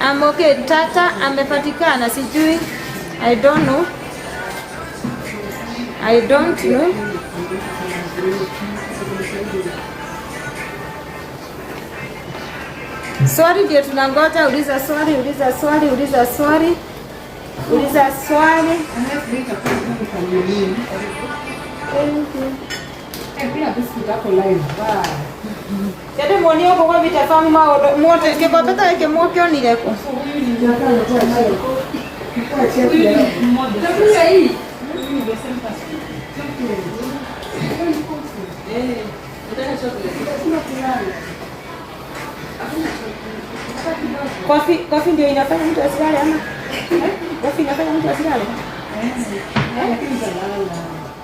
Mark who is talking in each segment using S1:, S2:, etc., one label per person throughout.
S1: I'm okay. Tata amepatikana, sijui. I don't know. I don't know. Swali ndio tunangoja, uliza swali, uliza swali, uliza swali. Uliza swali. Thank you. Tete mwoni uko kwa Vita Farm maũndũ mothe gĩkombe ta gĩkĩ mwakĩonire kũ? Kofi, kofi ndio inafanya mtu asilale ama? Kofi inafanya mtu asilale?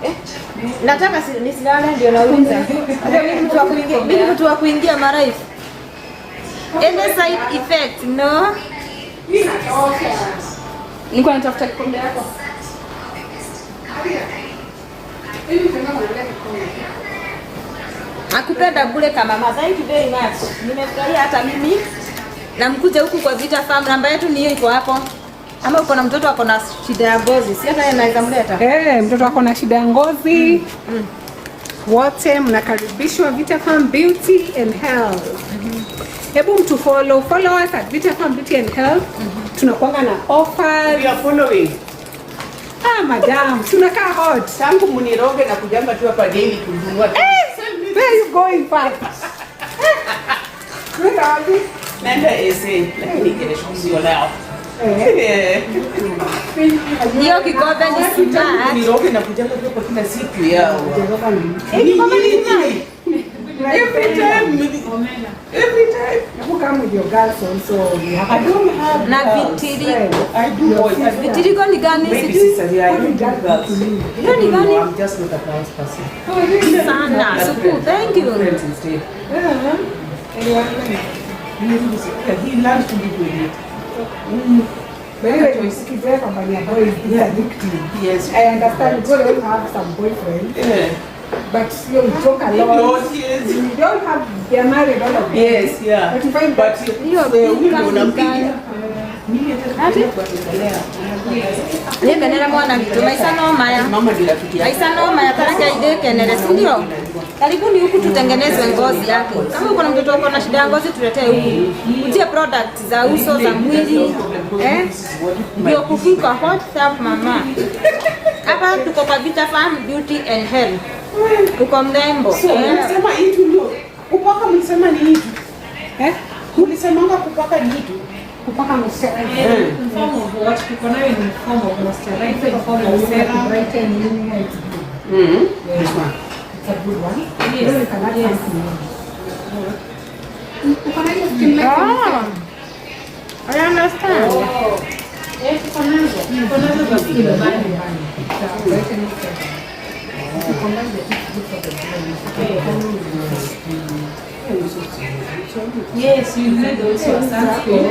S1: Eh? Nataka nisilale ndio nauliza. Ndio mimi mtu wa kuingia, mimi mtu wa kuingia mara hivi. Any side effect? No.
S2: Nilikuwa natafuta kikombe yako.
S1: Nakupenda bure kama mama. Thank you very much. Nimefurahia hata mimi. Na mkuje huku kwa Vita Farm, namba yetu ni hiyo iko hapo. Ama uko na mtoto ako na shida ya ngozi, si hata yeye anaweza mleta.
S2: Eh, mtoto wako na shida ya ngozi. Wote mnakaribishwa Vita Farm Beauty and Health. Hebu mtu follow, follow us at Vita Farm Beauty and Health. Tunakuanga na offers.
S3: We are following.
S2: Ah, madam, tunakaa hot.
S3: Tangu muniroge na kujanga tu hapa daily kununua.
S2: Where are you going fast? Where are you?
S3: Naenda SA lakini kesho sio leo.
S2: Eh.
S1: Hiyo kikombe ni smart.
S3: Niroge na kujanga tu hapa kila siku yao.
S1: Hii kikombe ni smart.
S3: Every time. Every time.
S2: Hebu come with your girls also. We have
S3: I don't have
S1: Na
S3: girls.
S1: vitirigo.
S3: I do boys. I do
S1: Vitirigo ni gani?
S3: Maybe
S1: Sijui.
S3: sisters, yeah, I don't do girls.
S1: Hiyo ni
S3: No,
S1: gani?
S3: I'm just not a girls person.
S1: Sana. Suku, thank you.
S3: Friends instead. He learned to live with it.
S2: But anyway, ukizoea company ya boys, it's addictive.
S3: Yes.
S2: I understand you don't have some boyfriend, but you talk a lot.
S3: Lord, yes.
S2: You don't have, they are married, all of them.
S3: Yes, yeah.
S2: But you find
S3: But
S2: that
S1: Hiyo
S3: huyu
S1: pika
S3: ndio
S1: ni
S3: unampigia.
S1: gani?
S3: Mimi hata
S1: Ati?
S3: kuendelea.
S1: Nĩngenere mwana witũ maica no maya.
S3: Mama ndio rafiki yake.
S1: Maisha no maya tareke idĩkenere, si ndio? Karibuni huku tutengenezwe ngozi yake. Kama uko na mtoto wako na shida ya ngozi, tuletee huku. Utie product za uso za mwili, eh? Ndio kufika hot stuff mama. Hapa tuko kwa Vita Farm Beauty and Health. Uko mrembo.
S3: So,
S1: Eh.
S3: mlisema hii tu ndio. Kupaka mlisema ni hii tu.
S2: Eh?
S3: Mlisemanga kupaka ni hii tu.
S2: Kupaka moisturizer.
S4: In form of what? Tuko nayo in form of moisturizer, in form of serum.
S2: Brighten, nini, it's good.
S3: This one.
S2: It's a good one.
S4: Yes.
S2: You can add
S4: Yes.
S2: something more. Uko na hiyo skin like
S1: Ah. I understand.
S4: Eh, tuko nazo. Tuko nazo za skin barrier.
S2: Brightening serum. If you combine the two, it's good for the glow.
S4: Yes, you need also a sunscreen.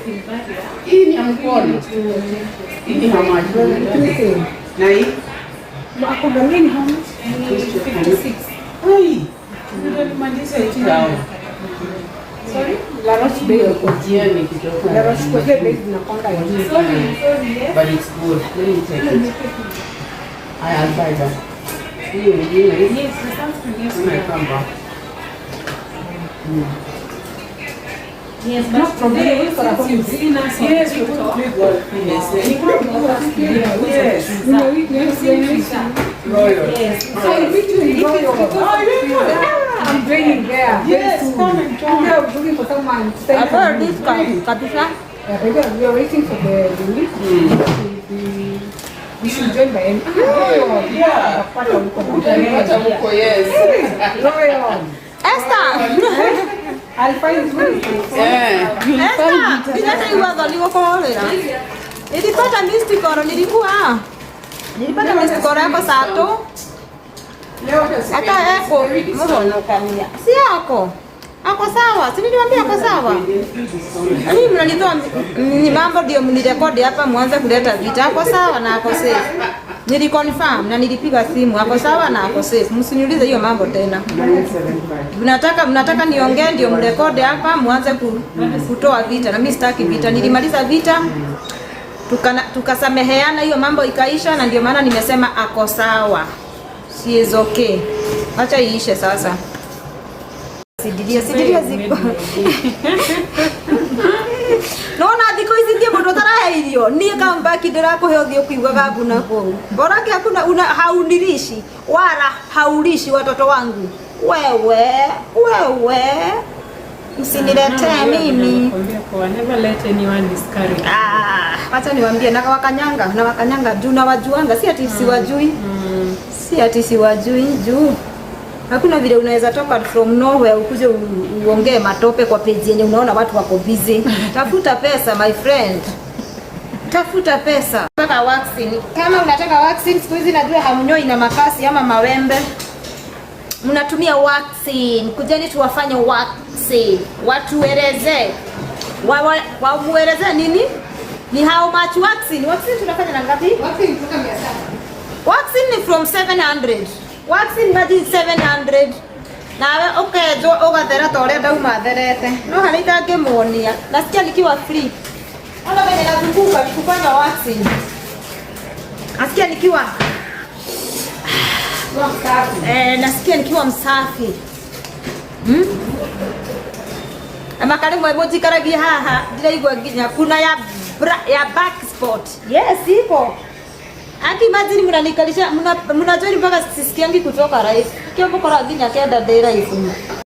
S4: Skin barrier.
S3: Hii ni ya mkono. Hii ni how much? Na hii?
S2: Akuangalia ni how much?
S4: Ni 56.
S3: Ai. Nilimaliza hii yao.
S4: Sorry?
S2: La Roche bei iko
S3: Jioni kidogo.
S2: La Roche Posay bei zinakwanga ya juu.
S4: Sorry, sorry, yes.
S3: But it's good. Let me take it. I'll buy that. Hiyo ingine hii.
S4: Yes, the sunscreen, yes.
S3: When I come back.
S4: Yes, but today, since you've seen us on
S3: Yes, we
S4: TikTok,
S3: play golf. Yes. Yes.
S4: Yes.
S3: Royal.
S4: Yes.
S2: So I meet you in Royal. I'm training there. very
S3: Yes,
S2: soon.
S3: come and join.
S2: We are looking for someone to send
S1: Hapa
S2: for me.
S1: discount kabisa.
S2: Yeah, because we are waiting for the link. We should join by any. Royal.
S3: Yeah.
S2: Utapata huko na
S3: Utanipata huko, yes.
S2: Royal.
S1: Esther.
S2: I'll find you.
S3: Eh.
S1: Esther, ndinataigua thoni gũkũhũrĩra. Nilipata missed call, nilikuwa nilipata missed call yako saa tu.
S3: Leo hata
S1: Hata eko mũhonokania. Si yako. Ako sawa, si niliwaambia ako sawa. Mimi mnanitoa ni mambo ndio mnirekodi hapa muanze kuleta vita. Ako sawa na ako safe. Niliconfirm na nilipiga simu, ako sawa na ako safe. Msiniulize hiyo mambo tena. Mnataka niongee ndio mrekodi hapa muanze kutoa vita, na mimi sitaki vita. Nilimaliza vita tukasameheana, hiyo mambo ikaisha, na ndio maana nimesema ako sawa. She is okay. Acha iishe sasa. Sidiria, sidiria ziko. Nona thikũ ici ndiĩ mũndũ ũtarahe irio niĩ kambaki ndĩrakũhe ũthiĩ ũkiugaga mbu na kũu borake hakuna una haunilishi wala haulishi watoto wangu. Wewe, wewe, msiniletee mimi.
S4: Nakwambia poa, never let anyone discourage.
S1: Ah, wacha niwaambie, na wakanyanga na wakanyanga juu na wajuanga, si ati siwajui, si ati siwajui, juu hakuna vile unaweza toka from nowhere ukuje uongee matope kwa page yenye unaona watu wako busy. Tafuta pesa, my friend, tafuta pesa. Mpaka waxing. Kama unataka waxing, siku hizi najua hamnyoi na makasi ama mawembe, mnatumia waxing. Kujeni tuwafanye waxing, watuelezee, wamuelezee nini ni how much waxing. Waxing tunafanya na ngapi?
S2: Wapi kutoka 700.
S1: Waxing ni from 700. Waxing, imagine, 700 nawe ũkenjwo ũgathera ta ũrĩa ndauma therete, no harĩa itangĩmuonia nasikia nikiwa free. Ona venye nazunguka nikufanya waxing, nasikia nikiwa nasikia nikiwa msafi. Ama karĩmwe mũnjikaragia haha ndĩraigua nginya kuna ya back spot. Yes, ipo. Aki imagine mnanikalisha, mnajoin mpaka sisikiangi kutoka live. Kio mkora nginya kenda ndĩ live.